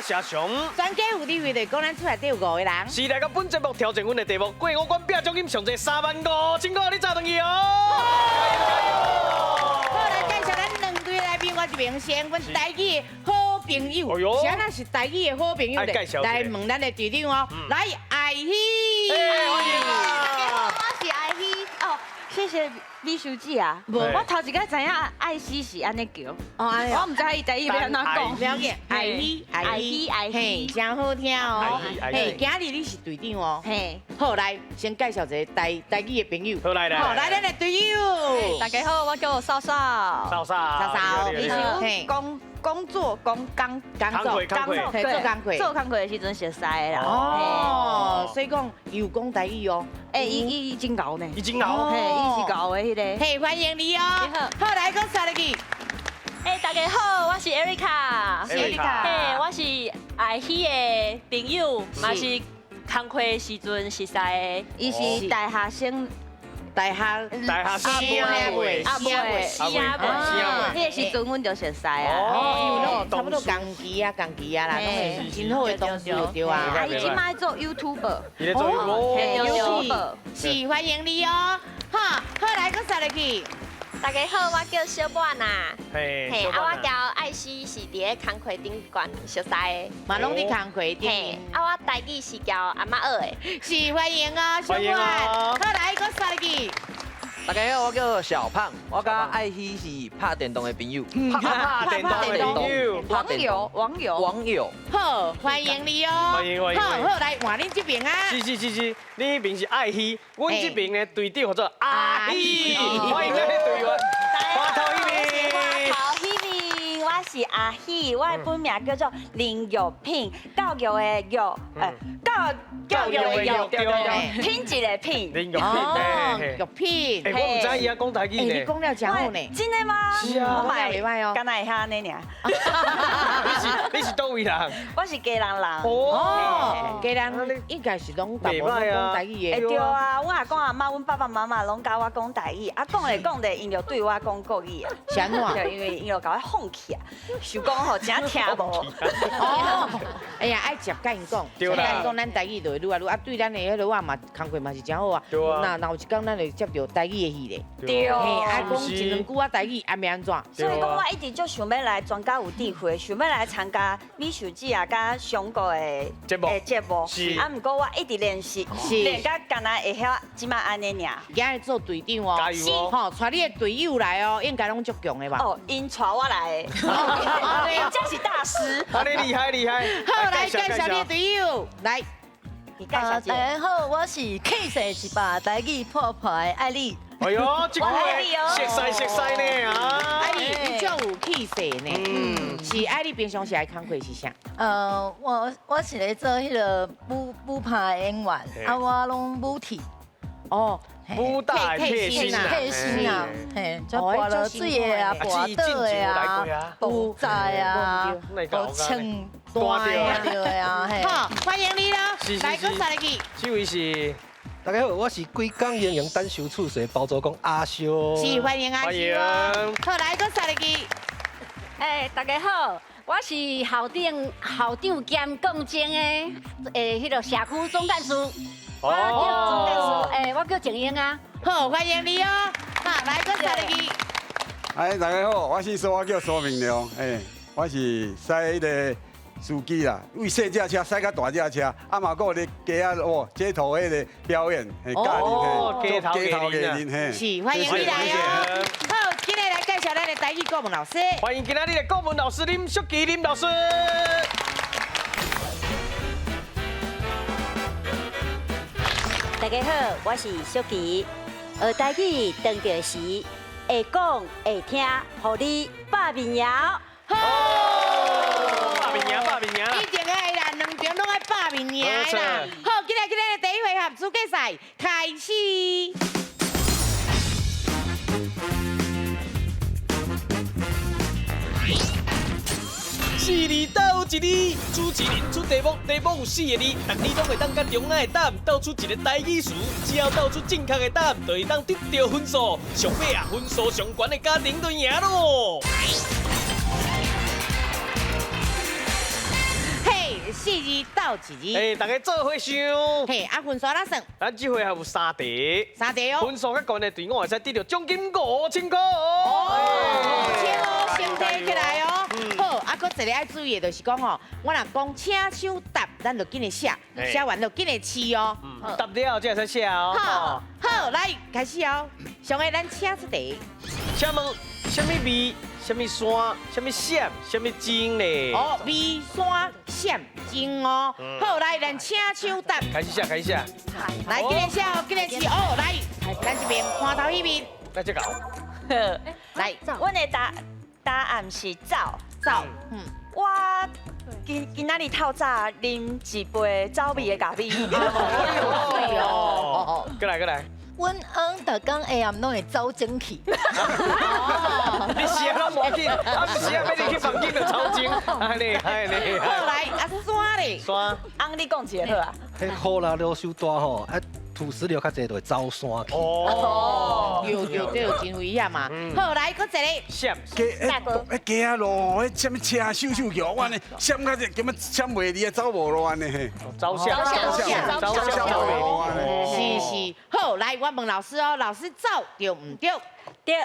我是阿雄。全家有你为的讲，咱厝内底有五个人。是來到本節目挑戰阮的題目，過五關拼獎金上濟35,000塊，你早轉去哦！好，來介紹咱兩隊來賓，我這邊先，阮台語的好朋友，是按怎是台語的好朋友咧？來問咱的隊長哦，來愛希。歡迎啊！我是愛希哦，謝謝美秀姐啊！無，我頭一擺知影愛希是按呢叫，我毋知伊台語欲按怎講。了解，愛希，愛希，愛希，真好聽哦。嘿，今日你是隊長哦。嘿，好，來先介紹一個台台語的朋友。好來來，好來咱的隊友。大家好，我叫嫂嫂。嫂嫂，嫂嫂，你是講工作講工工作工作做工課做工課的時陣熟似的啦。哦，所以講伊有講台語哦。欸，伊伊真𠢕呢。伊真𠢕，嘿，伊是𠢕的彼個。嘿，歡迎你哦。好，來閣煞入去。欸，大家好，我是 Erica。 Erica。嘿，我是愛希的朋友，嘛是工課時陣熟似的。伊是大學生。大學大學生阿妹，阿妹，阿妹，彼个時陣阮就熟似啊。哦，因為攏差不多仝期啊，仝期啊啦，攏是真好的同事對啊。啊，伊這擺做 YouTuber，伊咧做 YouTuber，是歡迎你哦。好，好來，閣煞入去。大家好，我叫小滿啊。嘿，啊，我佮愛希是佇咧工課頂懸熟似的，嘛攏佇工課頂。啊，我台語是共阿嬤學的。是歡迎哦，小滿。好，來，閣煞入去。大家好，我叫小胖，我佮愛希是拍電動的朋友，拍電動的朋友，網友，網友，網友。好，歡迎你哦。歡迎歡迎。好好來換恁這邊啊。是是是是，你彼邊是愛希，阮這邊呢隊長叫做阿希，歡迎咱的隊員。花頭希明，花頭希明，我是阿希，我的本名叫做林玉品，教育的育，教教育的育，對對，品質的品。林玉品，玉品。欸，我毋知伊也講台語呢。你講了真好呢。真的嗎？是啊，講了袂歹哦。敢若會曉按呢爾。你是佗位人？我是基隆人。哦，基隆應該是攏大部分講台語的。欸，對啊，阮阿公阿嬤、阮爸爸媽媽攏教我講台語，啊講咧講咧，𪜶就對我講國語啊。是按怎？對，因為𪜶就共我放棄啊，想講吼真聽無。哦，哎呀，愛接佮𪜶講，接佮𪜶講，咱台語就會愈來愈啊，對咱的彼個我嘛工課嘛是真好啊。對啊。若有一工咱會接著台語的戲咧。對。嘿，啊講一兩句啊台語，啊欲按怎？所以講，我一直足想欲來專家有智慧，想欲來參加美秀姐啊，佮上個的節目節目。是。啊，毋過我一直練習，練甲敢若會曉這擺按呢爾。今日做隊長哦，加油哦！吼，帶你的隊友來哦，應該攏足強的吧？哦，𪜶帶我來的，𪜶才是大師。按呢厲害厲害。好，來介紹你的隊友，來。大家好，我是氣勢100台語破破的愛麗。哎呦，這句話熟似熟似呢啊！愛麗，你足有氣勢呢。嗯，是愛麗平常時愛工課是啥？我是咧做彼个舞舞拍的演員，啊，我攏舞替。哦，武打替身啊，替身啊，嘿，就跋落水的啊，跋倒的啊，爆炸啊，爆穿断掉的啊，嘿。好，歡迎你咯，來，閣煞入去。這位是。大家好，我是規工營營等收厝稅包租公阿修。是，歡迎阿修。好，來，閣煞入去。欸，大家好，我是校長，校長兼共政的，欸，彼个社區總幹事。我叫總幹事，欸，我叫靜英啊。好，歡迎你哦。好，來，閣煞入去。哎，大家好，我姓蘇，我叫蘇明良，欸，我是駛彼个司機啦，為細隻車駛較大隻車，啊嘛閣有咧街仔哦，街頭彼个表演，嘿，教恁嘿，街頭藝人嘿，是，歡迎你來哦。好，今日來介紹咱的台語國文老師。歡迎今仔日的國文老師林淑琪林老師。大家好，我是淑琪。學台語當著時，會講會聽，予你百面贏。好。百面贏，百面贏。一定愛啦，兩邊攏愛百面贏啦。好，今日今日第一回合資格賽開始。四字斗一字，主持人出題目，題目有四个字，逐字攏會當佮中間的答案鬥出一个台語詞，只要鬥出正確的答案，就會當得著分數。上尾啊，分數上懸的家庭就贏囉。嘿，字鬥一字。哎，大家做伙想。嘿，啊，分數哪算？咱這回還有三題。三題哦。分數較懸的隊伍會使得著獎金5000塊。哦，5000哦，先提起來哦。好，啊，閣一个愛注意的就是講吼，我若講請搶答，咱就緊來寫，寫完就緊來試哦。答了才會使寫哦。好，好，來開始哦。上個咱請出題。請問啥物味？啥物山？啥物閃？啥物精咧？哦，味山閃精哦。好，來咱請搶答。開始寫，開始寫。來，緊來寫哦，緊來試哦。來，咱這邊看頭彼邊。來這個。來，阮的答案是走走。我今今仔日透早啉一杯走味的咖啡。哦，過來過來。阮翁逐工下暗攏會走精去。你寫攏無緊，啊毋是啊，欲入去房間就走精，按呢按呢。好來，啊山咧。山。翁你講一個好啊。彼雨啦落傷大吼，啊土石流較濟就會走山去。哦，對對對，真危險嘛。好，來，閣一個。閃。街彼街仔路，彼啥物車咻咻叫，我按呢閃較濟，根本閃袂離啊，走無路按呢嘿。走閃。走閃。走閃袂路按呢。是是，好，來，我問老師哦，老師走對毋對？對。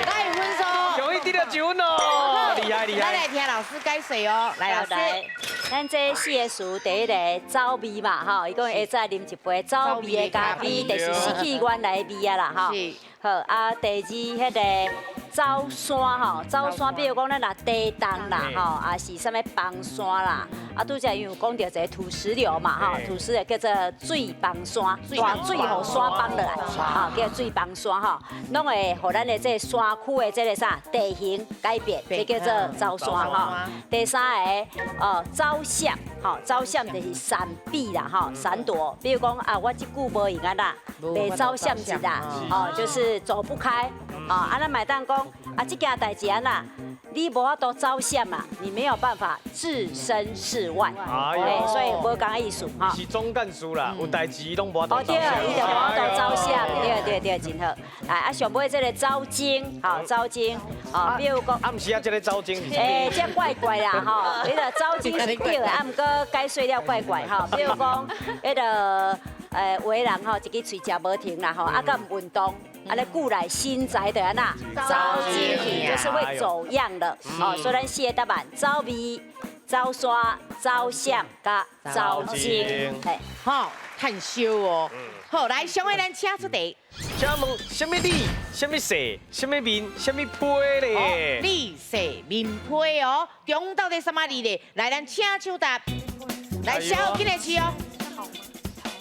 來分數。恭喜得著一分哦，厲害厲害。咱來聽老師解說哦，來老師。咱這四个詞，第一个走味嘛，吼，伊講下早啉一杯走味的咖啡，就是失去原來的味啊啦，吼。好，啊，第二彼个走山吼，走山，比如講咱若地動啦，吼，啊是啥物崩山啦，啊拄才因有講著一个土石流嘛，吼，土石流叫做水崩山，大水予山崩落來，吼，叫水崩山吼，攏會予咱的這个山區的這个啥地形改變，這叫做走山吼。第三个哦，走閃，吼，走閃就是閃避啦，吼，閃躲。比如講啊，我這久無閒啊啦，袂走閃一啦，哦，就是走不開，哦，啊，咱嘛會當講啊，這件代誌按怎，你無法度走閃啊，你沒有辦法置身事外，哎，所以無仝意思哈。是總幹事啦，有代誌攏無法度。哦對，伊就無法度走閃，對對對，真好。來啊，上尾這个走精，吼，走精，哦，比如講，啊，毋是啊，這个走精。欸，這怪怪啦，吼，彼个走精是對的，啊，毋過解說了怪怪吼，比如講，彼个有的人吼，一支喙食無停啦，吼，啊，閣毋運動。按呢久來身材就按怎走精去，就是會走樣的。哦，所以咱四个答案：走味、走山、走閃、佮走精。嘿，好，趁燒哦。好，來，上位咱請出題。請問啥物理、啥物勢、啥物面、啥物批咧？理勢面批哦，中到底啥物字咧？來，咱請搶答。來，小緊來試哦。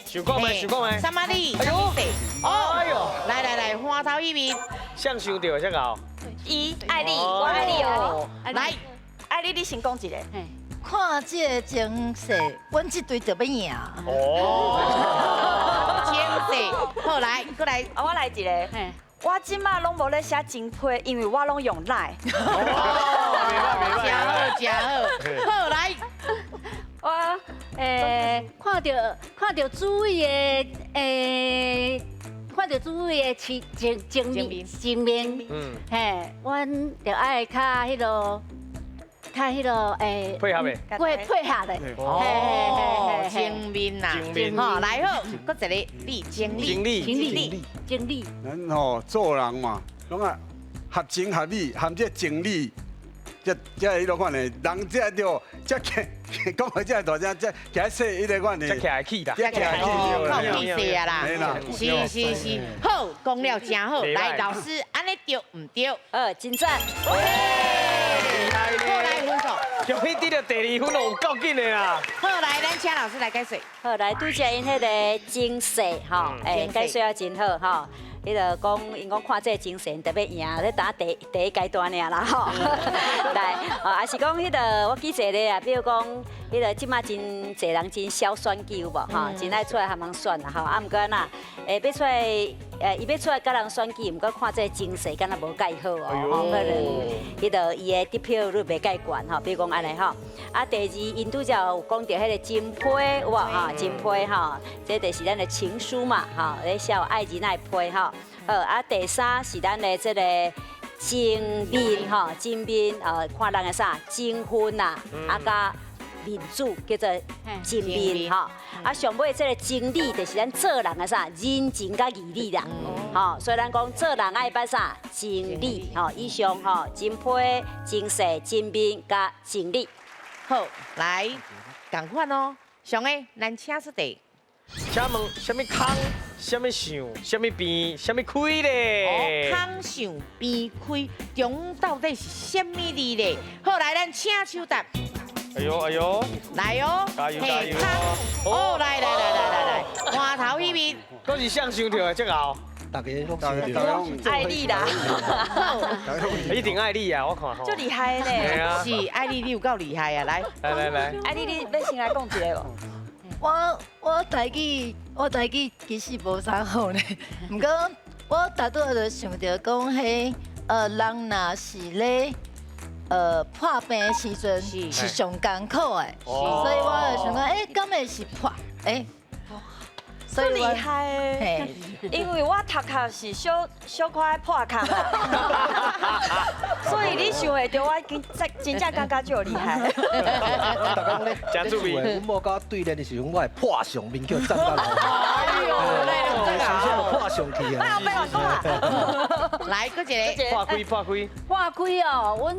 想講沒？想講沒？啥物理？哎呦，哦，哎呦，來來來，換頭彼邊。誰想著誰𠢕。伊愛你，我愛你哦。來，愛你，你先講一个。看這个情勢，阮這隊就欲贏。哦，情勢，好來，閣來，我來一个。我這馬攏無咧寫情批，因為我攏用 LINE。哦，真好，真好，好來。我看著主委的看著主委的情情面情面，嘿，阮著愛較彼囉，較彼囉配合的，配配合的，哦，情面呐，吼，來好，閣一个你情理，情理，情理，情理。咱吼做人嘛，攏愛合情合理，含這情理。這這彼落款的，人這對，這講話這大聲，這徛說彼个款的，這徛會起啦，這徛會起對，靠氣勢啊啦，是是是，好，講了真好，來老師，按呢對毋對？真讚。好，來分數。恭喜得著第二分哦，有夠緊的啦。好，來，咱請老師來解說。好，來拄才𪜶彼个情勢吼，解說也真好吼。彼个講，𪜶講看這个精神特別贏，咧打第一階段爾啦吼。來，哦，也是講彼个，我記一个啊，比如講，彼个這馬真濟人真痟選舉有無吼，真愛出來含人選啦吼。啊，毋過按怎，欲出來，伊欲出來佮人選舉，毋過看這个情勢敢若無蓋好哦，吼，可能彼个伊的得票率袂蓋懸吼，比如講按呢吼。啊，第二，𪜶拄才有講著彼个情批有無吼？情批吼，這就是咱的情書嘛吼，咧寫愛人的批吼。好，啊，第三是咱的這个情面吼，情面，看人的啥情分啦，啊，佮面子，叫做情面吼。啊，上尾这个情理就是咱做人的啥人情佮义理啦。吼，所以咱讲做人爱捌啥情理吼，以上吼真批、情势、情面佮情理。好，来，仝款哦。上个，咱请出题。请问啥物空？啥物想？啥物边？啥物开咧？哦，空想边开，中到底是啥物字咧？好，来，咱请手答。哎呦哎呦！来哦，加油加油！哦，来来来来来来，换头彼边。阁是谁想著的这𠢕？大家拢想著。爱你啦！一定爱你啊！我看吼。足厉害咧。是，爱你，你有够厉害啊！来来来来，爱你，你欲先来讲一个无？我台语其实无啥好呢，毋过我头拄仔就想著讲，彼人若是咧破病的时阵是上艰苦的，所以我就想讲，欸，敢会是破？欸，足厉害的，因为我头壳是小小可爱破壳啦，所以你想会著我真真正感觉足厉害。逐工咧，真注意。阮某佮我对练的时阵，我会破相面叫站到。哎呦，来了，这个破相去啊！别乱讲啦。来，阁一个。破开，破开。破开哦，阮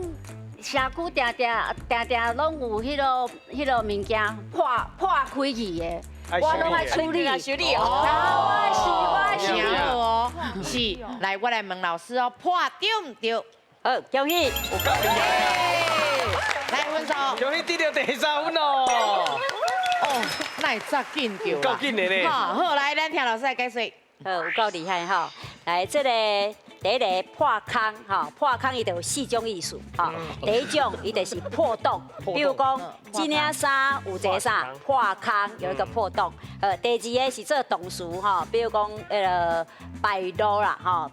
社区定定定定拢有彼个物件破破开去的。我拢爱处理，修理哦，我爱修理哦，是，来，我来问老师哦，破对毋对？好，恭喜，有够厉害！来分数，恭喜得著第三分哦。哦，那会遮紧著够紧的咧。好，来，咱听老师来解说。好，有够厉害吼！来，这个第一个破空吼，破空伊就有四种意思吼。第一种，伊就是破洞，比如讲这领衫有一个啥破空，有一个破洞。第二个是做动词吼，比如讲彼个败露啦吼，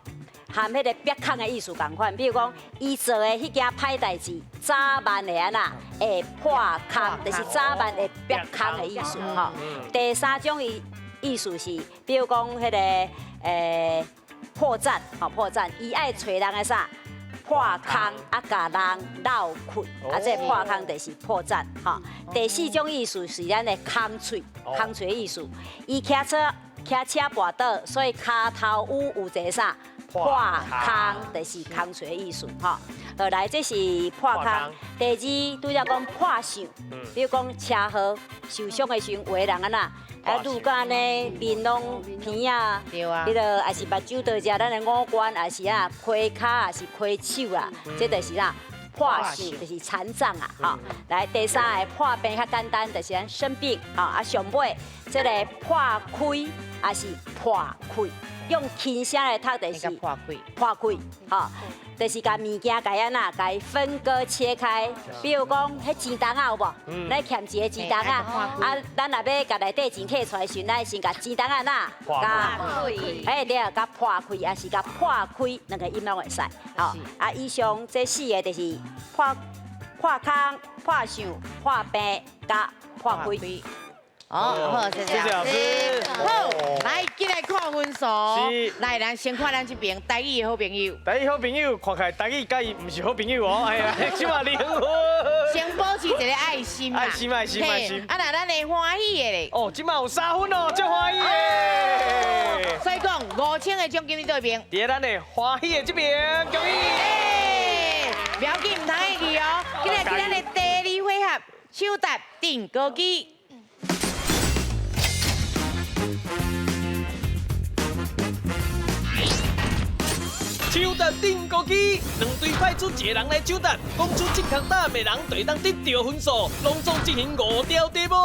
含彼个煏空的意思仝款。比如讲，伊做的彼件歹代志，早晚会按怎会破空，就是早晚会煏空的意思吼。第三种伊。意思是，比如讲彼个破绽，吼破绽，伊爱揣人的啥破空，啊，共人闹困，啊，这破空就是破绽，吼。第四种意思是咱的空喙，空喙的意思，伊骑车跋倒，所以跤头趺有一个啥破空，就是空喙的意思，吼。后来这是破空。第二，拄则讲破相，比如讲车祸受伤的时阵，有的人按怎？啊，愈甲按呢面拢鼻仔，彼个也是目睭倒只，咱的五官也是啊，开跤也是开手啊，这就是啥破相，就是残障啊，吼。来，第三个破病较简单，就是咱生病，吼啊，上尾这个破开也是破开，用轻声来读就是破开，破开，吼。就是共物件共按怎，共分割切开。比如讲，彼钱筒仔有无？咱欠一个钱筒仔，啊，咱若欲共内底钱摕出来时，咱先共钱筒仔哪？破开。哎对，共破开，也是共破开，两个音拢会使。吼，啊，以上这四个就是破破空、破相、破病、佮破开。哦，好，谢谢老师。好，来，进来看分数。来，咱先看咱这边台语的好朋友。台语好朋友，看起来台语佮伊毋是好朋友哦。哎呀，这马零分。先保持一个爱心嘛。爱心，爱心，爱心。啊，那咱的欢喜的咧。哦，这马有3分哦，足欢喜的。所以讲，5000的奖金伫佗边？伫咱的欢喜的这边，恭喜。不要紧，毋通会去哦。进来，咱的第二回合，抢答订歌机。抢答顶高机，两队派出一个人来抢答，讲出正确答案的人就会当得著分数。拢总进行5条题目。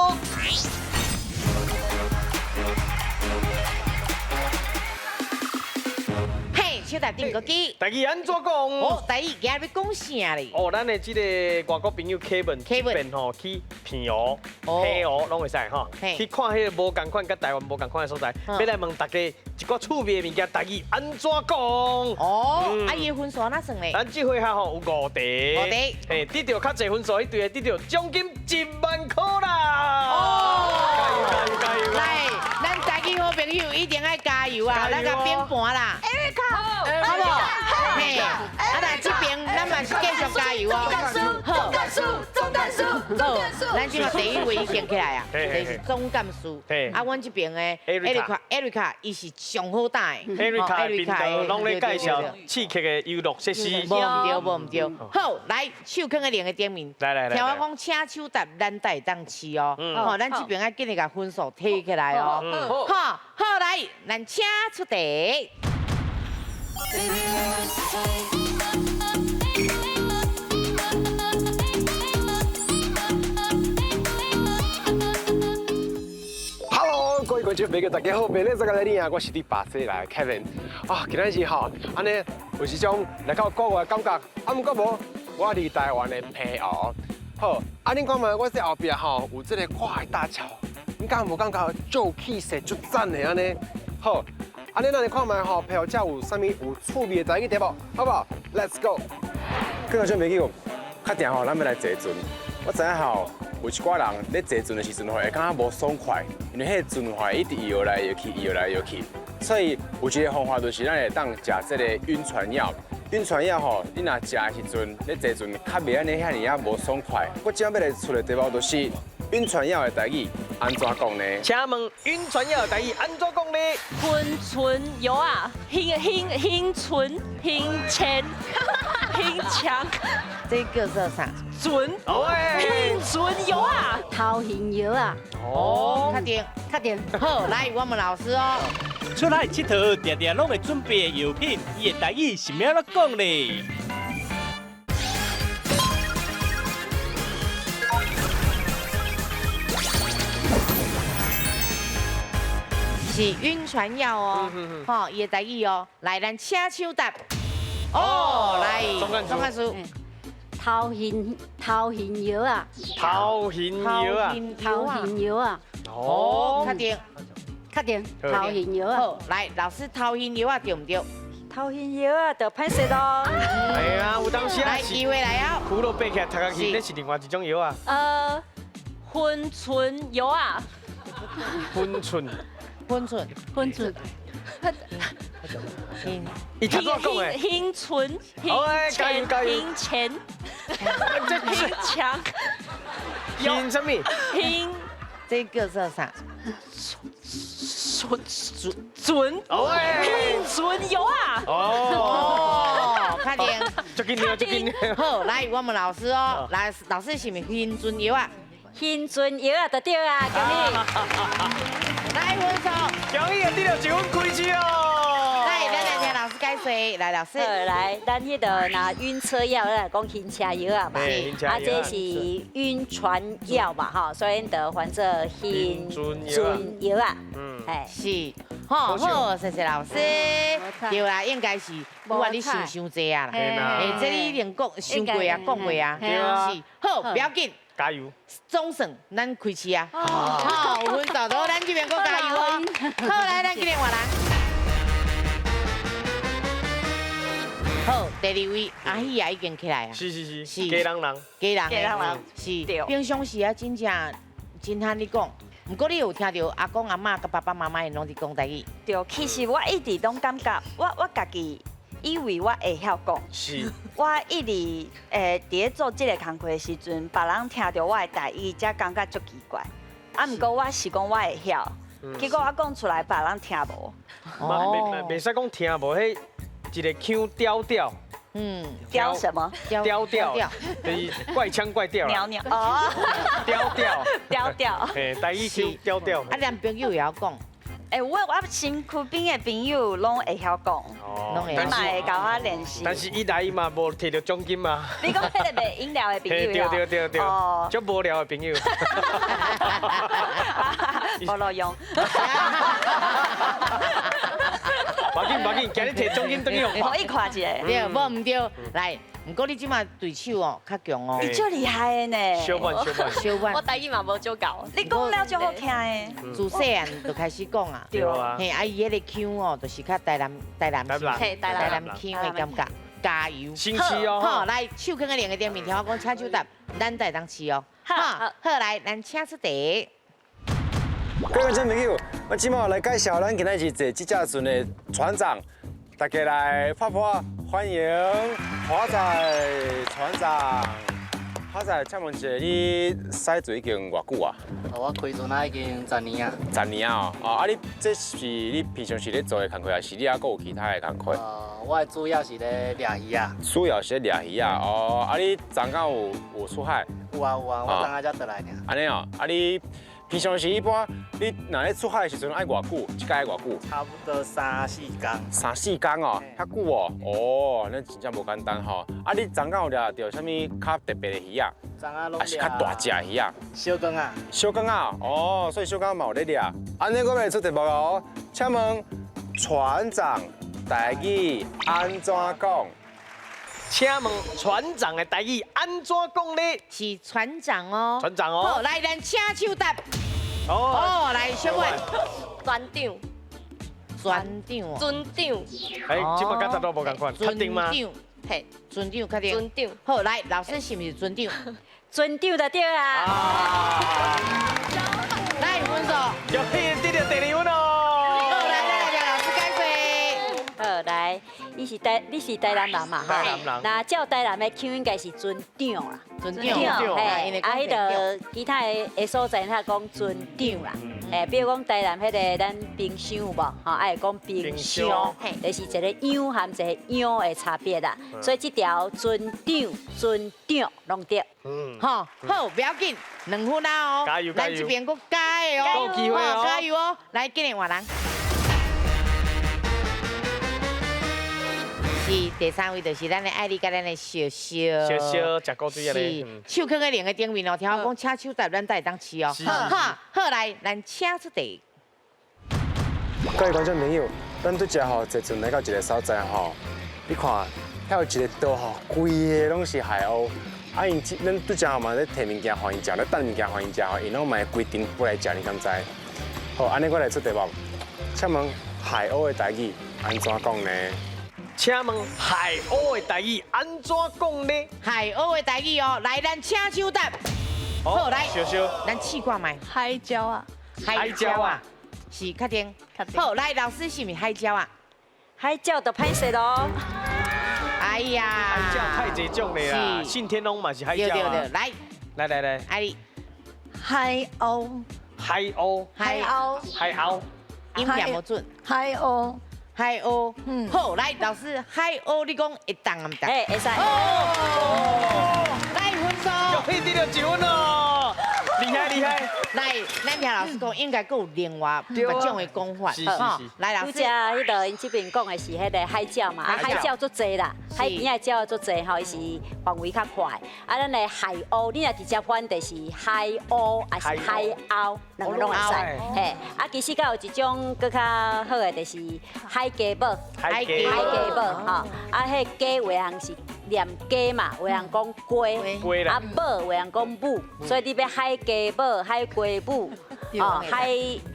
嘿，抢答顶高机。台语按怎讲？哦，台语今日欲讲啥咧？哦，咱的这个外国朋友 Kevin，这边吼去澎湖、澎湖拢会使吼，去看彼个无仝款，佮台湾无仝款的所在，欲来问大家一寡趣味的物件，台语按怎讲？哦，啊，伊的分数按怎算咧？咱这回合吼有5题，5题，嘿，得著较济分数，彼队的得著奖金1万块啦！哦，加油加油加油！来，咱台语好朋友一定爱加油啊！咱共变盘啦，好无？嘿，啊，那这边咱嘛是继续加油哦。总干事，总干事，总干事，好，咱這馬第一位已經起來啊，就是總幹事。啊，阮這邊的 Erica，Erica 伊是上好打的。 Erica 的頻道攏咧介紹刺激的遊樂設施。無毋對，無毋對。好，來手囥佇兩个頂面。來來來。聽我講，請手答，咱才會當試哦。吼，咱這邊愛緊來共分數提起來哦。好，好來，咱請出題。 Hello，各位觀眾朋友，大家好，明日再來你啊，我是你爸仔來 Kevin 啊，今仔日吼，按呢有一種來到國外的感覺，啊，毋過無，我佇台灣的澎湖，好，啊，恁看覓，我這後壁吼有這個跨海大橋，你敢無感覺足氣勢足讚的按呢？好，按呢咱來看覓吼，澎湖這有啥物有趣味的台語題目，好無？Let's go！各位觀眾朋友，較定吼，咱欲來坐船，我知影吼。有一寡人咧坐船的時陣吼，會感覺無爽快，因為彼個船吼一直搖來搖去，搖來搖去，所以有一個方法就是咱會當食這個暈船藥。暈船藥吼，你若食的時陣，咧坐船較袂按呢遐爾仔無爽快。我這欲來出的題目就是暈船藥的台語按怎講呢？請問暈船藥的台語按怎講呢？暈船藥啊，興興興船興錢興強，這叫做啥？船，興船藥啊，頭眩藥啊。哦，確定，確定。好，來我們老師哦。出來𨑨迌，定定攏會準備的藥品，伊的台語是欲按怎講咧？是暈船藥哦，吼，伊的台語哦，來，咱請手答。哦，來，總幹事。頭眩頭眩藥啊！頭眩藥啊！頭眩藥啊！哦，確定，確定，頭眩藥啊！好，來，老師頭眩藥啊，對毋對？頭眩藥啊，就歹勢咯。係啊，有當時啊，來，機會來啊！苦肉背起來讀下去，那是另外一種藥啊。昏春藥啊！昏春，昏春，昏春。伊頭拄講的，興春，興錢，興錢，興強，興啥物？興，這叫做啥？船船船，興船藥啊！哦，確定。足緊張，足緊張。好，來，我們老師哦，來，老師是毋是興船藥啊？興船藥啊，就對啊，恭喜！來分數，恭喜啊，得著一分開始哦。來，咱來聽老師解說，來老師。來，咱彼個若暈車藥，咱來講暈車藥啊嘛，啊，這是暈船藥嘛，吼，所以就翻做暈船藥啊。嗯，哎，是，好，好，謝謝老師。對啦，應該是，我話你想傷濟啊啦，哎，這你已經講想過啊，講過啊，是，好，不要緊。加油！總算咱開始啊！好，有分數到，咱這邊閣加油哦！好，來，咱今日換人。好，第二位阿喜也已經起來啊！是是是，是家人人，家人，家人人，是。平常時啊，真正真罕你講，毋過你有聽著阿公阿嬤佮爸爸媽媽𪜶攏佇講台語。對，其實我一直攏感覺，我家己。以為我會曉講，是，我一直佇咧做這個工課的時陣，別人聽著我的台語，才感覺足奇怪。啊，毋過我是講我會曉，結果我講出來，別人聽無。哦，袂使講聽無，彼一個腔調調。嗯，調什麼？調調，就是怪腔怪調。裊裊哦，調調，調調。嘿，台語腔調調。啊，男朋友也曉講。欸，我身軀邊的朋友攏會曉講，伊嘛會共我練習。但是伊來伊嘛無提著獎金嘛。你講彼個賣飲料的朋友對對對對，足無聊的朋友。無路用。無緊無緊，今日提獎金轉去予。予伊看一下。對，無毋對，來。毋過你這馬對手哦較強哦，伊足厲害的呢。小慢小慢小慢。我台語嘛無少教。你講了足好聽的。自細漢就開始講啊。對啊。嘿，啊伊彼个腔哦，就是較台南台南台南腔的感覺。加油。新試哦。好，來手囥佇兩个頂面，聽我講，請手答，咱才會當試哦。好，好來，咱請出題。各位觀眾朋友，我這馬來介紹咱今仔日坐這隻船的船長，大家來拍拍歡迎華仔船長。华仔，請問一下，你駛船已經偌久啊？我開船啊已經10年啊。10年啊？哦，啊，你這是你平常時咧做的工課，還是你還閣有其他的工課？我的主要是咧掠魚啊。主要是咧掠魚啊？哦，啊，你昨昏有出海？有啊有啊，我昨昏才轉來爾。按呢哦，啊你平常時一般，你若咧出海的時陣愛偌久？一擺愛偌久？差不多三四工。三四工哦，遐久哦，哦，那真正無簡單吼。啊，你昨昏有掠著啥物較特別的魚啊？昨昏攏還是較大隻的魚啊？小缸仔。小缸仔，哦，所以小缸仔嘛有咧掠。按呢，我欲來出題目哦，請問船長台語按怎講？請問船長的台語按怎講呢？是船長哦。船長哦。好，來，咱請手答。哦，來，小文。船長。船長。船長。哎，這擺佮十都無仝款，確定嗎？嘿，船長確定。船長。好，來，老師是毋是船長？船長就對啊。來，分數。恭喜得到第二分哦。好，來來來，老師解說。好，來，你是台南人嘛？台南人。那照台南的腔應該是船長啦。船長。嘿，啊，彼个其他的所在，他講船長啦。嘿，比如講台南彼个咱冰箱有無？吼，愛講冰箱，就是一个樣和一个樣的差別啦。所以這條船長、船長攏對。嗯，好，好，不要緊，2分啊哦。加油加油！咱這邊閣加的哦，有機會哦，加油哦！來，緊來換人。是第三位，就是咱的愛麗佮咱的小小。小小食古錐啊咧。是，手囥在两个顶面哦，聽我講，請手答，咱才會當試哦。好，好來，咱請出題。各位觀眾朋友，咱拄才吼坐船來到一個所在吼，你看，遐有一個島吼，規个攏是海鷗。啊，𪜶咱拄才吼嘛咧提物件予𪜶食，咧等物件予𪜶食吼，𪜶攏嘛會規陣飛來食，你敢知？好，按呢我來出題目，請問海鷗的台語按怎講呢？請問海鷗的台語按怎講呢？海鷗的台語哦，來，咱請手答。好，來，小小，咱試看覓。海椒啊，海椒啊，是確定。好，來，老師是毋是海椒啊？海椒就歹勢咯。哎呀，海椒太濟種了啦，信天翁嘛是海椒啊。對對對，來，來來來，愛麗，海鷗，海鷗，海鷗，海鷗，音調無準，海鷗。海鷗，好，來，老師，海鷗，你講會當毋當？哎，會使。哦，來分數。恭喜得到1分哦，厲害厲害。來，咱聽老師講，應該閣有另外別種的講法。是是是。來，老師。拄才彼个𪜶這邊講的是彼个海鳥嘛，啊海鳥足濟啦，海邊的鳥足濟吼，伊是範圍較闊。啊，咱的海鷗，你若直接翻就是海鷗，還是海鷗，兩個攏會使。嘿，啊，其實閣有一種閣較好的，就是海雞母。海雞母吼，啊，彼雞有的人是念雞嘛，有的人講雞，啊母有的人講母，所以你欲海雞母、海雞母，哦，海雞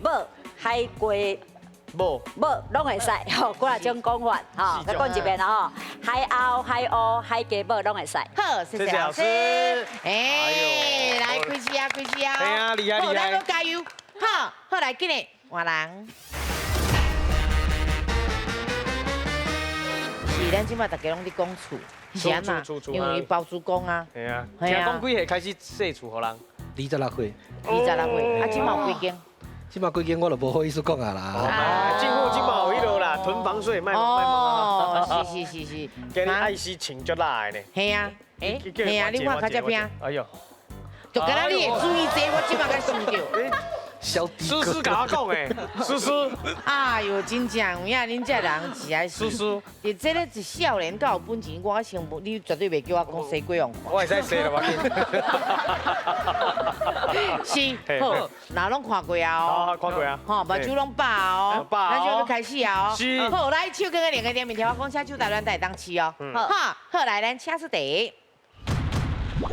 母、海雞母，母攏會使，吼，幾若種講法，吼，再講一遍吼，海鷗、海鷗、海雞母攏會使。好，謝謝老師。哎，來開始啊，開始啊。對啊，厲害厲害。好，咱閣加油。好，好來，緊來換人。是，咱這擺大家攏佇講厝，是按怎？因為包租公啊。係啊。聽講幾歲開始踅厝予人？26歲。26歲，啊，這擺有幾間？這擺幾間我就無好意思講啊啦。政府這擺有彼落啦，囤房稅，莫哦，是是是是。今日愛死穿足辣的呢。係啊，係啊，你看較這邊。哎呦，就敢若你會注意這，我這擺才想著。小思思共我講的，思思。哎呦，真正有影，恁這人是愛思思。佇這个一少年夠有本錢，我先無，你絕對袂叫我講西瓜王。我會使洗了，我是，好，那攏看過啊哦。看過啊。吼，目睭攏飽哦。飽。咱就欲開始啊哦。是。好，來，手囥佇兩个頂面，聽我講，請手台咱才會當試哦。好，好，來，咱請出題。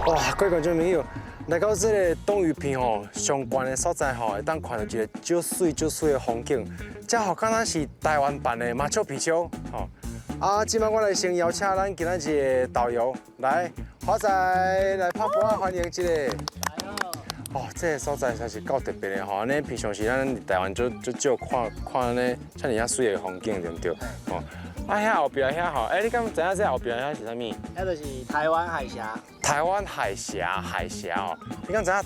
哇，各位觀眾朋友，來到這个東嶼坪吼，上懸的所在吼，會當看到一个足媠足媠的風景，這吼敢若是台灣版的馬丘比丘吼。啊，這擺我來先邀請咱今仔日的導遊來，華仔來拍波仔歡迎一下。哦，這个所在實在是夠特別的吼，按呢平常時咱佇台灣足足少看看按呢遮爾仔媠的風景，對毋對？吼，啊，遐後壁遐吼，哎，你敢知影這後壁遐是啥物？遐就是台灣海峽。台灣海峽，海峽哦，你敢知影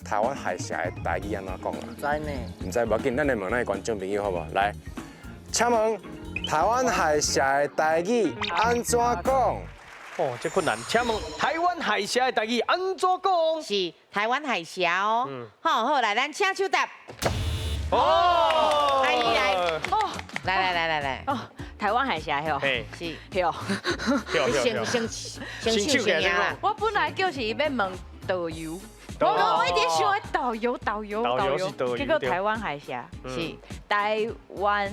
台灣海峽的台語按怎講啊？毋知呢。毋知，無要緊，咱來問咱的觀眾朋友好無？來，請問台灣海峽的台語按怎講？哦，這困難。請問台灣海峽的台語按怎講？是台灣海峽哦。好好，來，咱請手答。哦，阿姨來，哦，來來來來來，哦，台灣海峽吼，是，對，先先先手先贏啦。我本來就是欲問導遊，我一直想導遊導遊導遊，結果台灣海峽是台灣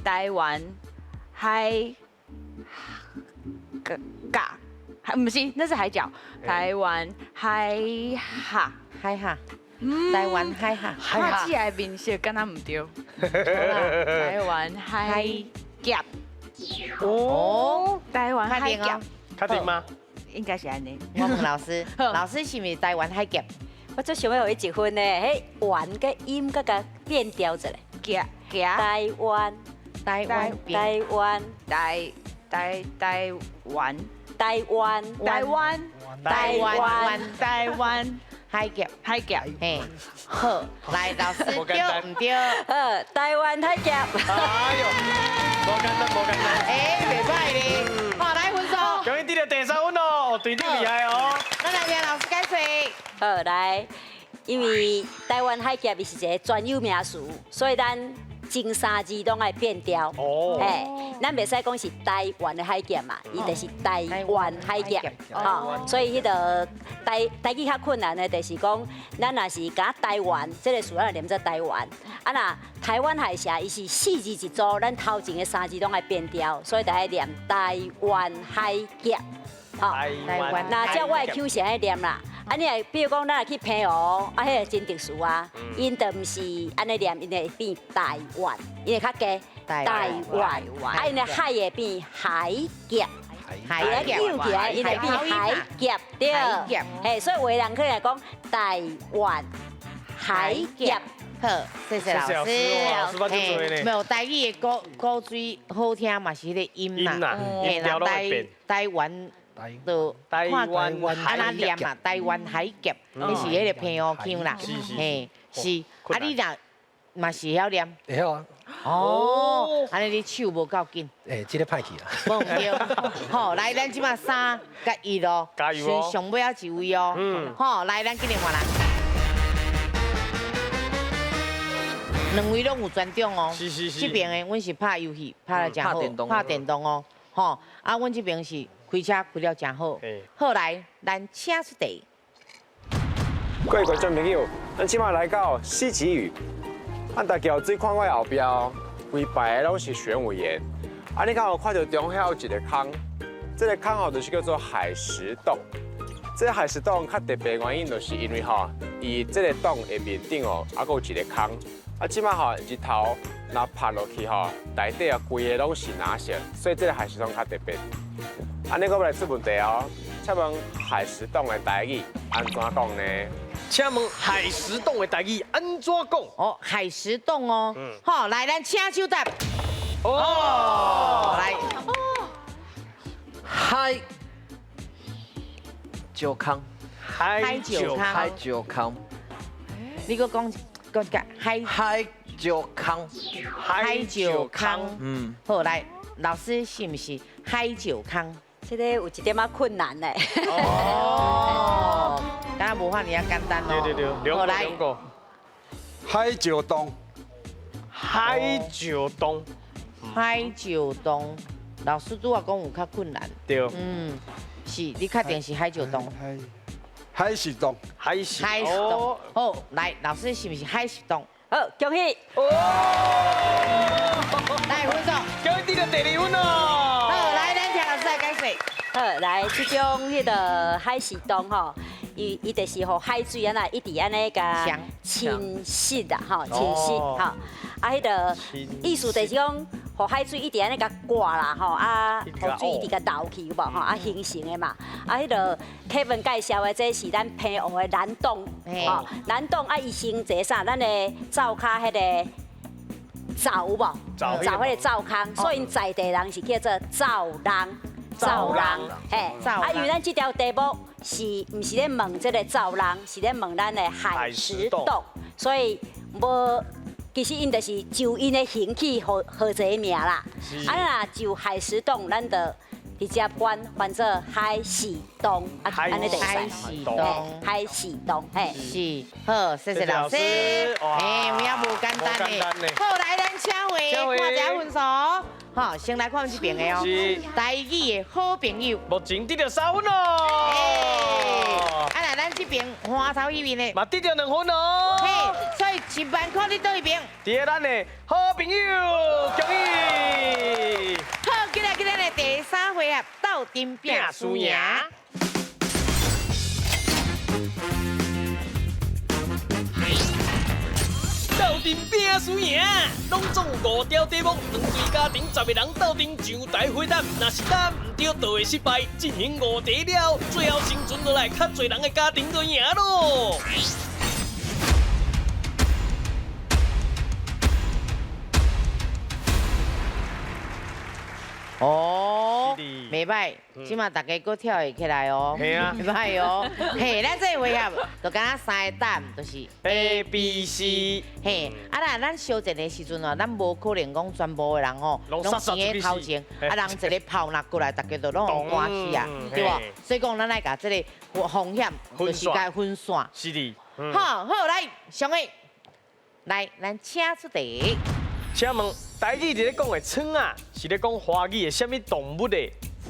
台灣海甲，毋是，那是海角，台灣海峽海峽。台灣海峽，我只的面色敢若毋對。台灣海峽。哦，台灣海峽。確定嗎？應該是按呢。我問老師，老師是毋是台灣海峽？我最想欲予伊一分呢，彼灣佮音閣共變調一下。夾夾。台灣，台灣，台灣，台台台灣，台灣，台灣，台灣，台灣。海峽，海峽，嘿，好，來老師對毋對？好，台灣海峽。哎呦，無簡單，無簡單。哎，袂䆀咧，好，來分數。恭喜得著第三分哦，隊長厲害哦。咱來聽老師解說。好，來，因為台灣海峽伊是一個專有名詞，所以咱前三字攏愛變調。哦。嘿，咱袂使講是台灣的海峽嘛，伊就是台灣海峽。吼，所以彼個台台語較困難的，就是講，咱若是講台灣這個詞，咱就念做台灣。啊，若台灣海峽，伊是四字一組，咱頭前的三字攏愛變調，所以就愛念台灣海峽。吼，台灣。那照我的腔是按呢念啦。啊，你若比如講，咱若去澎湖，啊，彼個真特殊啊，𪜶就毋是按呢念，𪜶會變台灣，𪜶會較低，台灣，啊，𪜶的海會變海峽，海峽，扭起來，𪜶會變海峽，對，嘿，所以有的人可能講台灣海峽。好，謝謝老師。嘿，沒有台語的古古錐好聽嘛，是彼個音啦，嘿，台台灣。就看按怎念嘛，台灣海峽，彼是彼個澎湖腔啦，嘿，是。啊，你若嘛是會曉念？會曉啊。哦，按呢你手無夠緊。欸，這个歹去啦。無毋對。好，來，咱這馬3佮1咯，加油哦。上尾仔一位哦。好，來，咱緊來換人。兩位攏有專長哦。是是是。這邊的阮是拍遊戲，拍得誠好，拍電動哦。吼，啊，阮這邊是。開車開了誠好，好來，咱請出題。各位觀眾朋友，咱這馬來到四級嶼，咱大橋水看我後壁哦，規排的攏是玄武岩。啊，你敢有看著中遐有一个空，這个空吼就是叫做海蝕洞。這个海蝕洞較特別原因，就是因為吼，伊這个洞的面頂哦，猶閣有一个空。啊，這馬吼日頭若拍落去吼，內底啊規個攏是藍色，所以這个海蝕洞較特別。按呢，我欲來出問題哦。請問海蝕洞的台語按怎講呢？請問海蝕洞的台語按怎講？哦，海蝕洞哦。好，來，咱請手答。哦，來。哦。海石空。海石空。海石空。你閣講講一下海。海石空。海石空。嗯。好，來，老師是毋是海石空？這個有一點仔困難呢。哦，敢若無遐爾仔簡單哦。對對對，兩個兩個。海石洞。海石洞。海石洞，老師拄仔講有較困難。對。嗯，是，你確定是海石洞？海蝕洞。海蝕。海蝕洞。好，來，老師是毋是海蝕洞？好，恭喜。哦。來，分數。恭喜得著第二分哦。好，來，咱聽老師來解釋。好，來，這種彼个海蝕洞吼，伊伊就是予海水按呢一直按呢共侵蝕啦，吼，侵蝕吼。啊，彼个意思就是講，予海水一直按呢共掛啦，吼，啊，予水一直共流去有無吼，啊，形成的嘛。啊，彼个 Kevin 介紹的這是咱澎湖的藍洞，吼，藍洞啊，伊先坐啥？咱的灶跤彼个。灶有無？灶彼个灶空，所以𪜶在地人是叫做灶人。灶人，嘿，啊，因为咱这条题目是毋是咧问这个灶人，是咧问咱的海蚀洞，所以无，其实𪜶就是就𪜶的形去号号这个名啦。啊，若就海蚀洞，咱就直接翻翻做海蚀洞，啊，按呢就会使。海蚀洞，海蚀洞，嘿，是，好，谢谢老师。哎，有影无简单呢。好，来，咱请回看一下分数。好，先来看这边的哦，台语的好朋友，目前得著3分哦。啊，来咱这边花头那边的，嘛得著2分哦。嘿，所以1万块伫佗一边？伫咱的好朋友，恭喜！好，今日今日的第3回合斗阵拼输赢。斗阵拼输赢，拢总有5条题目，两队家庭10个人斗阵上台回答，若是答毋对，就会失败。进行5题了，最后生存落来较济人的家庭就赢咯。哦，袂歹，这马大家阁跳会起来哦，袂歹哦。嘿，咱这个回合就敢若3个答案，就是 A、B、C。嘿，啊啦，咱相战的时阵哦，咱无可能讲全部的人哦，拢生在头前，啊人一个炮若过来，大家就拢关起啊，对无？所以讲，咱爱共这个风险，就是共分散。是的。好，好来，上个，来，咱请出题。请问台语伫咧讲的蛏仔，是咧讲华语的啥物动物的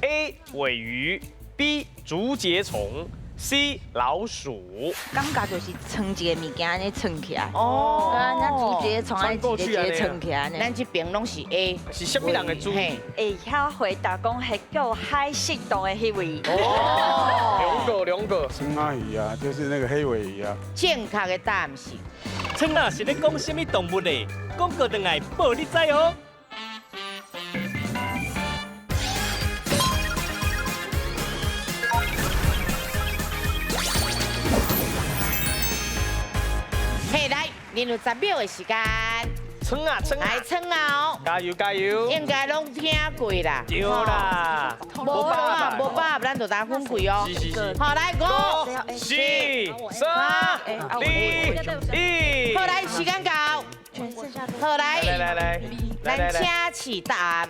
？A. 鲔鱼，B. 竹节虫，C. 老鼠。感觉就是撑一个物件按呢撑起来。哦。咱竹节虫按呢一个一个撑起来。咱这边拢是 A。是啥物人的主意？会晓回答讲彼叫海蚀洞的彼位。哦。两个。蛏仔鱼啊，就是那个黑鲔鱼啊。正确的答案是。蛏仔是咧讲啥物动物的？广告转来报你知哦。嘿，来，恁有10秒的时间。蛏啊蛏啊，来蛏啊哦！加油加油！应该拢听过啦。对啦。无把无把，咱就当分开哦。是是是。好，来5、4、3、2、1。好，来时间到。好来。来来来，咱请示答案。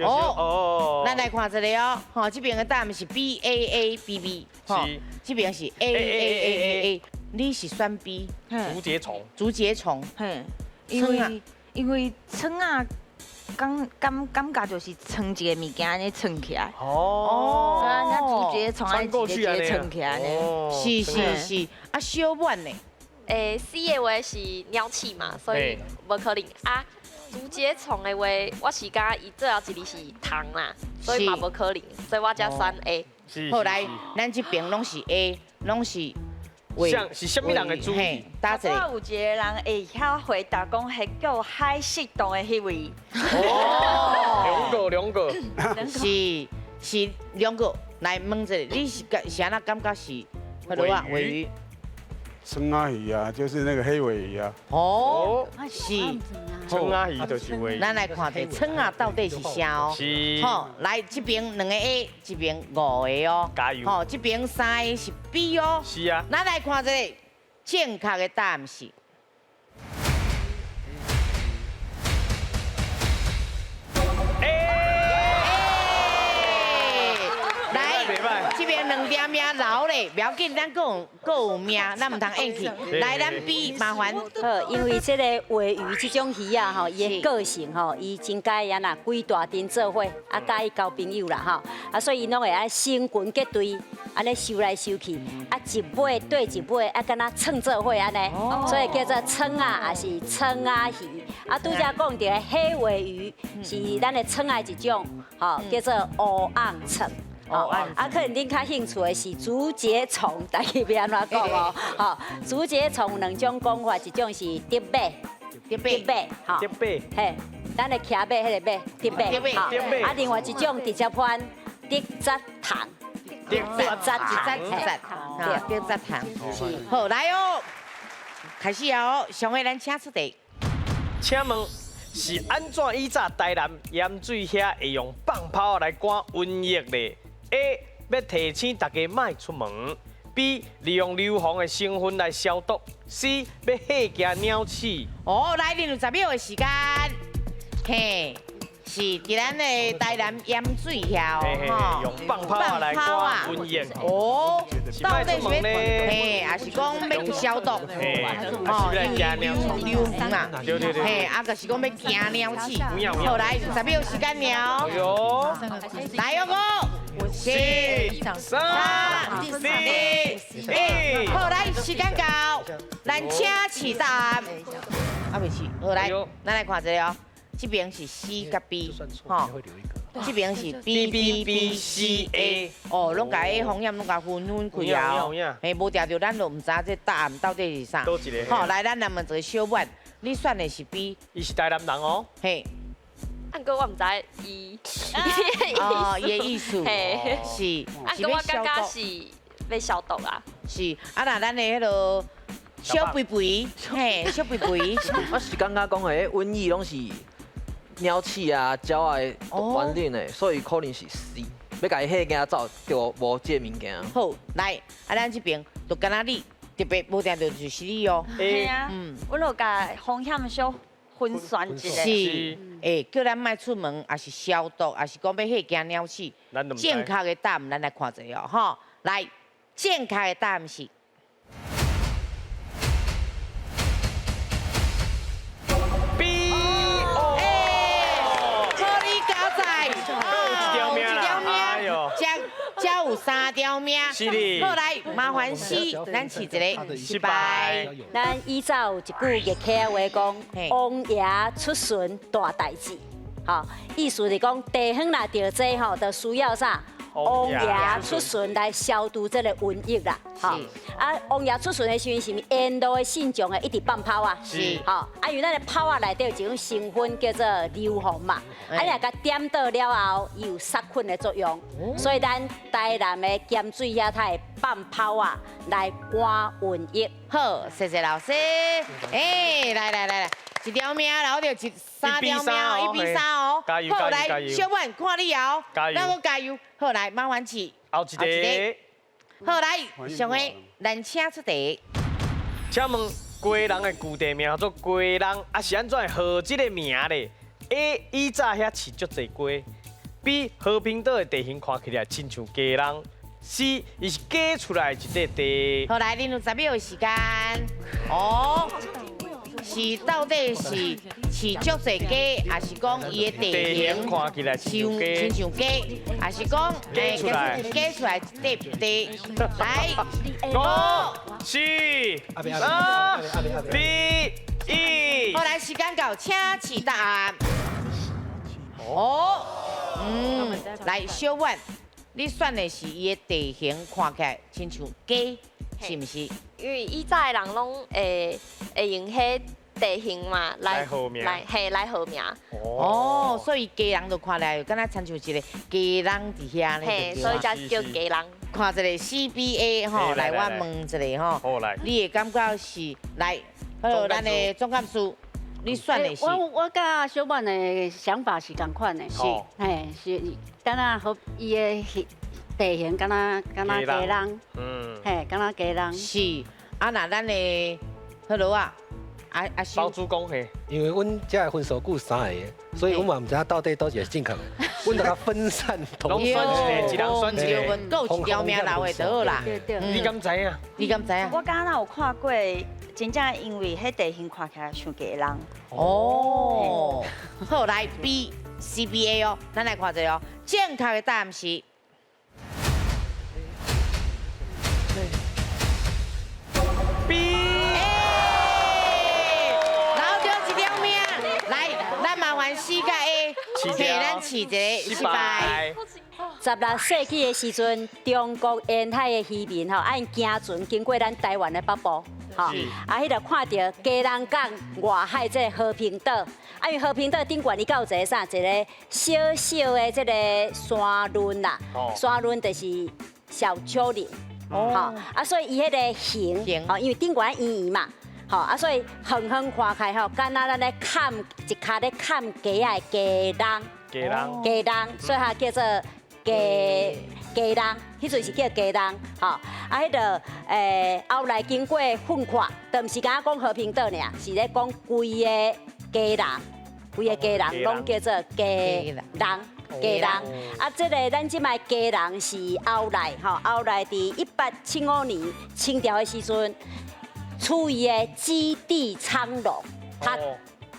哦哦。咱来看一下哦，吼，这边的答案是 B A A B B，吼，这边是 A A A A A。你是选 B，竹节虫。竹节虫，嘿，因为蛏仔，感觉就是撑一个物件按呢撑起来。哦。咱竹节虫按呢一个一个撑起来呢。是是是，啊小满呢？诶，C 的话是鸟鼠嘛，所以无可能啊。竹节虫的话，我是感觉伊最后一字是虫啦，所以嘛无可能，所以我才选 A。好来，咱这边拢是 A，拢是。像是啥物人的主意？打一个。有一个人会晓回答讲，彼叫海蚀洞的彼位。哦，两个，两个。是两个，来问一下，你是感是按怎感觉是？鲔鱼。蛏仔鱼啊，就是那个黑鲔鱼啊。哦，是。蛏仔鱼就是鲔鱼。咱来看下蛏仔到底是啥哦？是。好，来这边2个 A，这边5个哦。加油。好，这边3个是 B 哦。是啊。咱来看这个正确的答案是。这边2点命留咧，不要紧，咱阁有命，咱毋通硬去。来，咱 B 麻烦。好，因为这个鲔鱼这种鱼啊，吼，伊的个性吼，伊真喜欢啊，规大阵做伙，啊，佮意交朋友啦，吼，啊，所以伊拢会爱成群结队，按呢游来游去，啊，一尾对一尾，啊，敢若创做伙按呢，所以叫做蛏仔，也是蛏仔鱼。啊，拄才讲到的黑鲔鱼是咱的蛏仔一种，吼，叫做乌瓮蛏。哦，啊，可能恁较兴趣的是竹节虫，台语欲按怎讲哦？吼，竹节虫有两种讲法，一种是竹马，竹马，吼，竹马，嘿，咱的骑马彼个马，竹马，吼，啊，另外一种直接翻竹节虫，竹节虫，对，竹节虫，好，来哦，开始哦，上个咱请出题。請問是按怎以早台南鹽水遐會用放炮來趕瘟疫咧？A 欲提醒大家莫出門；B 利用硫磺的成分來消毒；C 欲嚇驚鳥鼠。哦，來，恁有10秒的時間，嘿，是佇咱的台南鹽水遐哦，用放炮來趕瘟疫。哦，到底是欲，嘿，抑是講欲消毒？吼，因為硫磺啊，對對對，嘿，啊，就是講欲驚鳥鼠。好，來，10秒時間了。來哦，五、四、三、二、一，好，來，時間到，咱請試答案。啊，未試，好來，咱來看一下哦。這邊是 C 佮 B，吼，這邊是 B B B C A，哦，攏共彼風險攏共分分開啊，嘿，無定著咱就毋知這答案到底是啥。好，來，咱來問一个小婉，你選的是 B，伊是台南人哦。嘿，啊，毋過我毋知伊，哦，伊的意思是，啊，毋過我感覺是欲消毒啊。是，啊，若咱的彼个小肥肥，嘿，小肥肥，我是感覺講，彼瘟疫攏是鳥鼠啊、鳥仔的原理的，所以可能是 C，欲共伊嚇驚走，就無這个物件。好，來，啊，咱這邊就敢若你特別無定著就是你哦。嘿啊，阮有共風險小分散一下。是，欸，叫咱莫出門，抑是消毒，抑是講欲嚇驚鳥鼠。正確的答案，咱來看一下哦，吼，來，正確的答案是。 B 哦，好你交在，一條命啦，哎喲，這有三條命。是的。好，來，麻煩 C，咱試一个失敗。咱以早有一句粵客話講，王爺出巡大代誌，吼，意思是講地方若著災吼，就需要啥？王爺出巡來消除這个瘟疫啦，吼。啊，王爺出巡的時陣，是毋是沿路的信眾會一直放炮啊？是。吼，啊，因為咱的炮仔內底有一種成分叫做硫磺嘛，啊，若共點著了後，伊有殺菌的作用，所以咱台南的鹹水遐，才會放炮仔來趕瘟疫。好，謝謝老師。欸，來來來來，一條命，然後就一三條命，1比3哦。加油！好，來，小婉看你哦，咱閣加油。好，來，麻煩試。後一個。好，來，上個，咱請出題。請問雞籠的舊地名叫做雞籠，啊是按怎會號這个名咧？A 以早遐飼足濟雞，B 和平島的地形看起來親像雞籠，C 伊是假出來的一塊地。好，來，恁有10秒的時間。哦。是到底是飼足濟雞，抑是講伊的地形看起來像親像雞，抑是講假出來假出來一塊地？來， 5、4、3、2、1。好，來，時間到，請試答案。哦，來，小婉，你選的是伊的地形看起來親像雞，是毋是？因為以早的人攏會用彼地形嘛來來嘿來號名。哦，所以雞籠就看來敢若親像一个雞籠佇遐咧。嘿，所以才叫雞籠。看一个 CBA 吼，來我問一下吼。好來。你的感覺是來，好，咱的總幹事，你選的是？我佮小婉的想法是仝款的。是。嘿，是，敢若好伊的地形敢若雞籠，嘿，敢若雞籠。是，啊，若咱的好落啊，阿阿包主公嘿，因為阮遮的分數有三个，所以阮嘛毋知影到底佗一个正確的，阮就共分散投。攏選一个，一人選一个，閣有一條命留的就好啦。對對。你敢知影？你敢知影？我敢若有看過，真正因為彼地形看起來像雞籠。哦，好，來 B C B A 哦，咱來看一下哦，正確的答案是。 B，留著一條命，來，咱麻煩 C 佮 A，替咱試一个失敗。 16世紀的時陣，中國沿海的漁民吼，愛行船經過咱台灣的北部，吼，啊，彼就看著基隆港外海這个和平島，啊，因為和平島頂懸伊閣有一個啥，一个小小的這个山崙啦，山崙就是小丘陵。吼，啊，所以伊彼个形，吼，因為頂懸圓圓嘛，吼啊，所以远远看开吼，敢若咱咧砍一跤咧砍鸡仔的鸡籠，鸡笼，鸡笼，所以它叫做鸡鸡笼，彼阵是叫鸡笼，吼啊，彼个后来经过分化，就毋是敢若讲和平岛尔，是咧讲规个鸡笼，规个鸡笼拢叫做鸡笼。鸡笼啊，这个咱这摆鸡笼是后来吼，后来伫1875年清朝的时阵，取伊的基地昌隆，它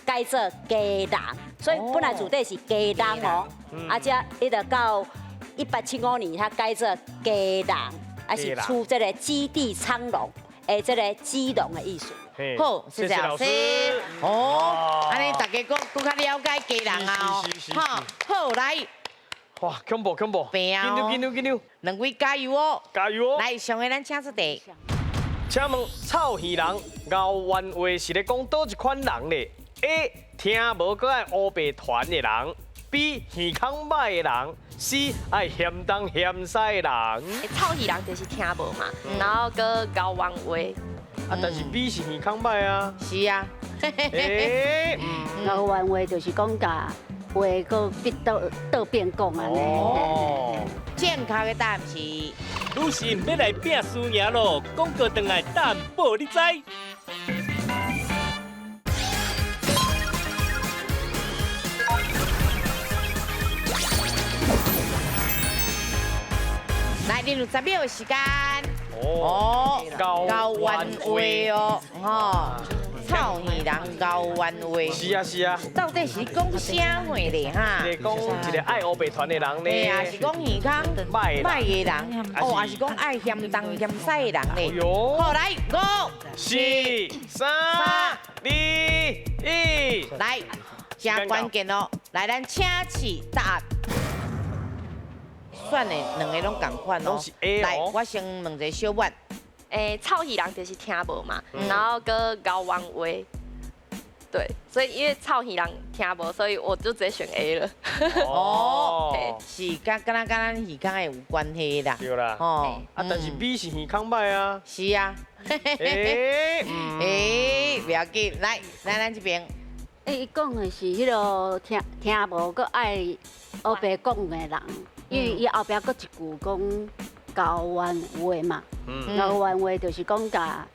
改做鸡笼，所以本来主底是鸡笼哦，啊，这一直到1875年，它改做鸡笼，啊是取这个基地昌隆的这个基隆的意思。好，谢谢老师。哦，按呢大家阁阁较了解鸡人啊，吼，好来。哇，恐怖恐怖！病啊！紧张紧张紧张！两位加油哦！加油哦！来，上个咱请出题。请问臭耳人熬冤话是咧讲佗一款人咧？A. 听无阁爱乌白团的人；B. 耳孔歹的人；C. 爱嫌东嫌西的人。臭耳人就是听无嘛，然后阁熬冤话。啊，但是 B 是耳孔歹啊。是啊。熬冤话就是讲共话阁变倒倒变讲按呢。哦。正确的答案是。女神欲来拼输赢咯，广告转来答案报你知。来，进入10秒的时间。哦，熬冤话哦，吼，臭耳人熬冤话。是啊是啊。到底是讲啥话咧？哈？是讲一个爱乌白团的人咧。对啊，是讲耳孔歹的人，哦，还是讲爱嫌东嫌西的人咧？好，来，5、4、3、2、1，来，真关键哦！来，咱请示答案。选的两个拢仝款哦。来，我先问一个小婉。臭耳人就是听无嘛，然后阁熬冤话。对，所以因为臭耳人听无，所以我就直接选 A 了。哦，是佮敢若佮咱耳孔的有关系啦。对啦。哦，啊，但是 B 是耳孔歹啊。是啊。不要紧，来，来咱这边。伊讲的是彼个听无，阁爱乌白讲的人，因为伊后壁阁一句讲熬冤话嘛，熬冤话就是讲共话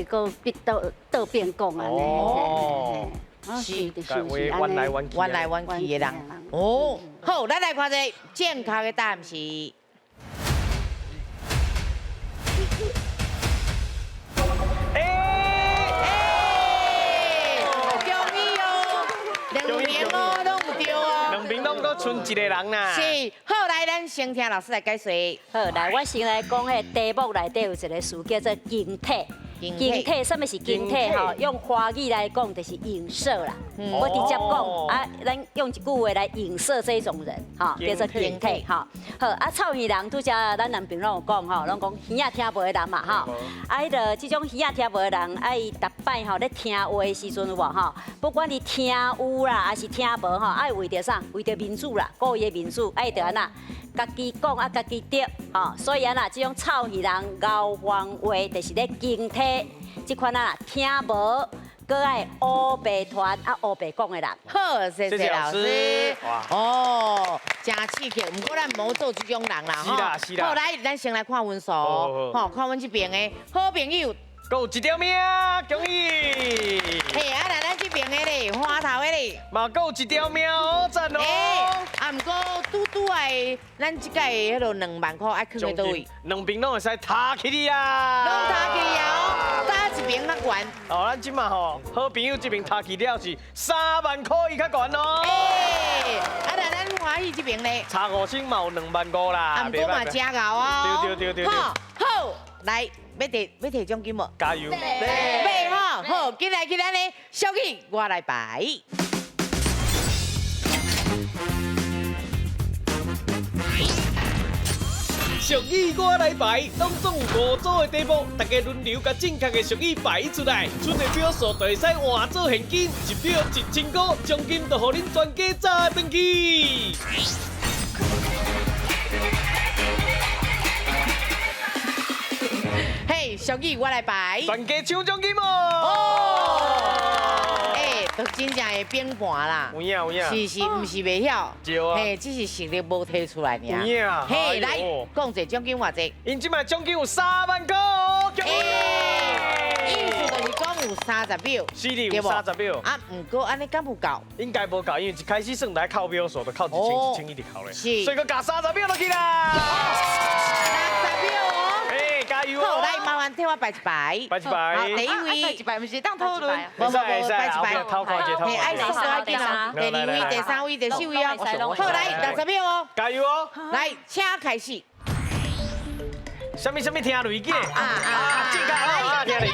阁变倒倒变讲按呢。哦，是，就是弯来弯去，弯来弯去的人。哦，好，咱来看一下正确的答案是。賰一个人啦。是，好，来，咱先听老师来解说。好，来，我先来讲，彼题目内底有一个词叫做形体。形体，啥物是形体？吼，用华语来讲就是影射啦。我直接讲啊，咱用一句话来影射这种人，吼，叫做形体，吼。好，啊，臭耳人拄则咱男朋友有讲吼，拢讲耳仔听无的人嘛，吼。啊，彼个这种耳仔听无的人，啊，伊逐摆吼咧听话的时阵有无吼？不管你听有啦，还是听无吼，爱为著啥？为著面子啦，顾伊的面子，爱著按怎？家己讲啊，家己对，吼，所以啊啦，这种臭耳人熬冤话，就是咧形体这款啊，听无，阁爱乌白团啊，乌白讲的人。好，谢谢老师。哦，真刺激，毋过咱无做这种人啦，是啦是啦。好，来，咱先来看分数，吼，看阮这边的好朋友。阁有一条命，恭喜！嘿，啊，来咱这边的咧，花头的咧，嘛阁有一条命哦，赞哦！啊，毋过拄拄爱，咱这届的彼落2万块爱囥佇佗位？两边拢会使踢起你啊！拢踢起啊！佗一边较悬。哦，咱这马吼，好朋友这边踢起了是3万块伊较悬哦。欸，啊，来咱欢喜这边咧，差5千嘛有2万5啦。啊，毋过嘛真𠢕哦。对对对对对。好，好，来。欲提奖金无？加油！欲吼，好，紧来去咱的小语，我来排。俗语我来排，当中有5组的题目，大家轮流共正确的俗语排出来，剩的票数就会使换做现金，1票1000块，奖金就予恁全家炸转去。嘿，俗小语我来排。全家抢奖金哦！哦，哎，都真正会变盘啦。有影有影。是是，毋是袂晓。对啊。嘿，只是实力无提出来尔。有影。嘿，来，讲者奖金偌济？𪜶这摆奖金有3万块哦。意思就是讲有30秒。是的，有30秒。啊，毋过按呢敢有够？应该无够，因为一开始算来扣秒数，就扣1000、1000一直扣咧。是。所以阁加30秒落去啦。60秒哦。哎，加油哦！好，来，麻烦替我摆一排。摆一排。好，第一位。摆一排，毋是当讨论。无无无，摆一排。偷看一下，偷看一下。爱速度爱紧哦。第二位、第三位、第四位哦。好，来60秒哦。加油哦！来，请开始。啥物啥物听雷紧？啊啊！这个啊听雷。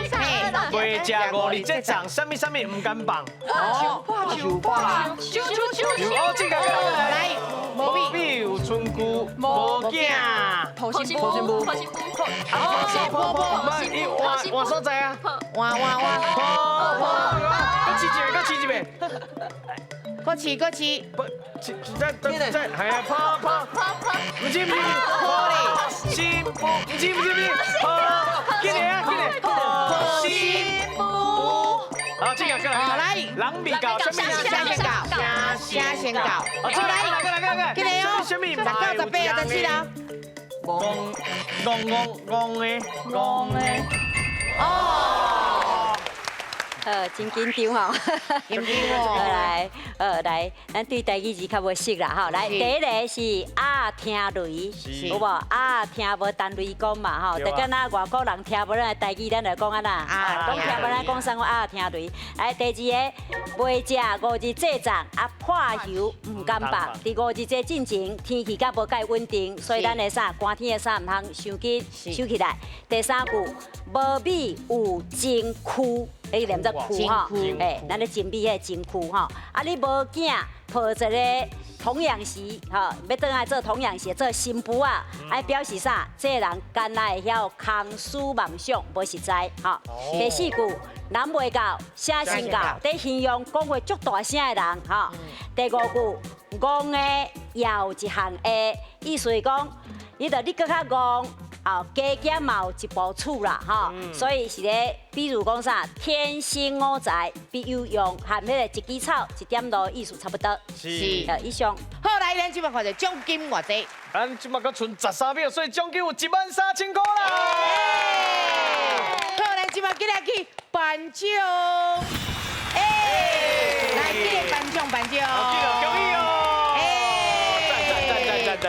袂食五日这粽，啥物啥物毋敢放。哦，破树破树，哦，这个来，无米有春姑，无囝。婆媳妇，婆媳妇，婆媳妇，婆媳妇，换换所在啊？换换换。婆婆，阁试一遍，阁试一遍。阁试阁试。不，再再再，系啊，破破破破，毋是毋是，破咧，新妇，毋是毋是毋是，破，紧来啊，紧来，破新妇。好，这个过来，来，人未到，啥物声先到，声先到。好，来来来来来，紧来哦，啥物19、18就试啦。戆戆戆戆的，戆的。哦。真紧张吼，紧张哦。来，来，咱对台语字较无熟啦吼。来，第一个是鸭听雷，有无？鸭听无单雷公嘛吼，就敢若外国人听无咱的台语，咱就讲按怎？讲听无咱讲啥？鸭听雷。来，第二个，袂食五日节粽，啊破油毋敢放。伫五日节进前，天气较无介稳定，所以咱的啥寒天的衫毋通伤紧收起来。第三句，无米有真蛆。你念做蛆吼，哎，咱咧蒸米迄个蒸蛆吼，啊，你无囝抱一个童养媳吼，欲转来做童养媳，做新妇啊，爱表示啥？这个人敢若会晓空思妄想，无实在吼。第四句，人袂到，声先到，伫形容讲话足大声的人吼。第五句，戆的也有一项的，意思是讲，你著你阁较戆。哦，加减嘛有一步处啦，吼，所以是咧，比如讲啥，天生我材必有用，和彼个一枝草一点露意思差不多。是，以上。好，来，咱这摆看者奖金偌济？咱这摆阁賰13秒，所以奖金有13000块啦。好，咱这摆进来去颁奖。哎，来，这个颁奖颁奖。恭喜哦！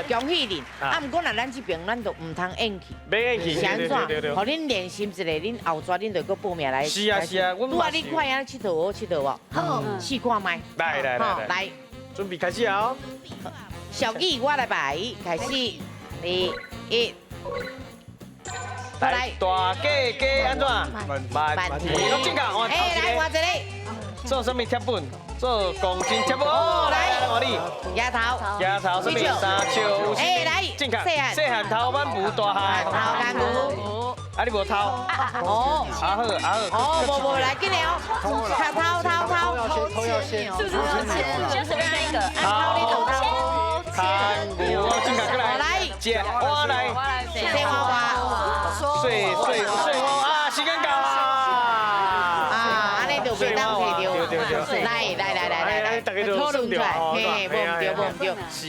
恭喜恁！啊，毋过若咱这边咱就毋通演戏，免演戏，是按怎？予恁练习一下，恁后逝恁就阁报名来。是啊是啊，拄啊，你看下𨑨迌好𨑨迌无？好，试看觅。来来来来，准备开始啊！小语我来排，开始，2、1，来，大家家按怎？慢慢，拢正确，换头一个。来换一个。做啥物贴本？做公斤贴本。哦，来，换你。额头。额头，啥物？三笑。哎，来，正确。细汉头挽不大汉。头干不。啊，你无头。哦。啊好，啊好。哦，无无，来，紧来哦。头头头头。头要先。是不是头先？先随便一个。头你头头。看牛，正确过来。来。姐，我来。洗娃娃。水水水啊，时间到啊。啊，按呢就袂当提著。来来来来来，讨论出来，嘿，无毋对，无毋对，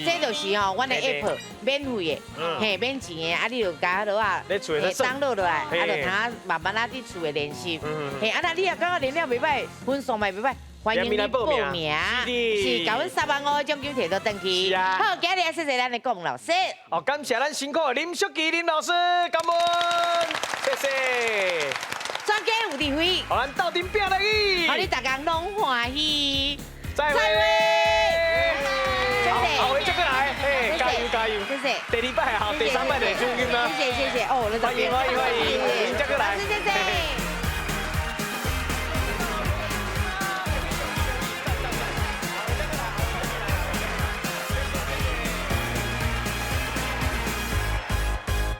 这就是吼，阮的 app 免费的，嘿，免钱的，啊，你就共彼落啊，登录落来，啊，就通慢慢仔伫厝的练习，嘿，啊，那你也感觉练了袂䆀，分数嘛袂䆀，欢迎你报名，是，共阮3万5的奖金提到转去。好，今日谢谢咱的龚老师。哦，感谢咱辛苦的林淑琪林老师，感恩，谢谢。专家有智慧，予咱斗阵拼落去，予你逐工拢欢喜。再会，谢谢，后回再过来，嘿，加油加油，谢谢。第二摆好，第三摆就奖金啦。谢谢谢谢，哦，欢迎欢迎欢迎，再过来，谢谢。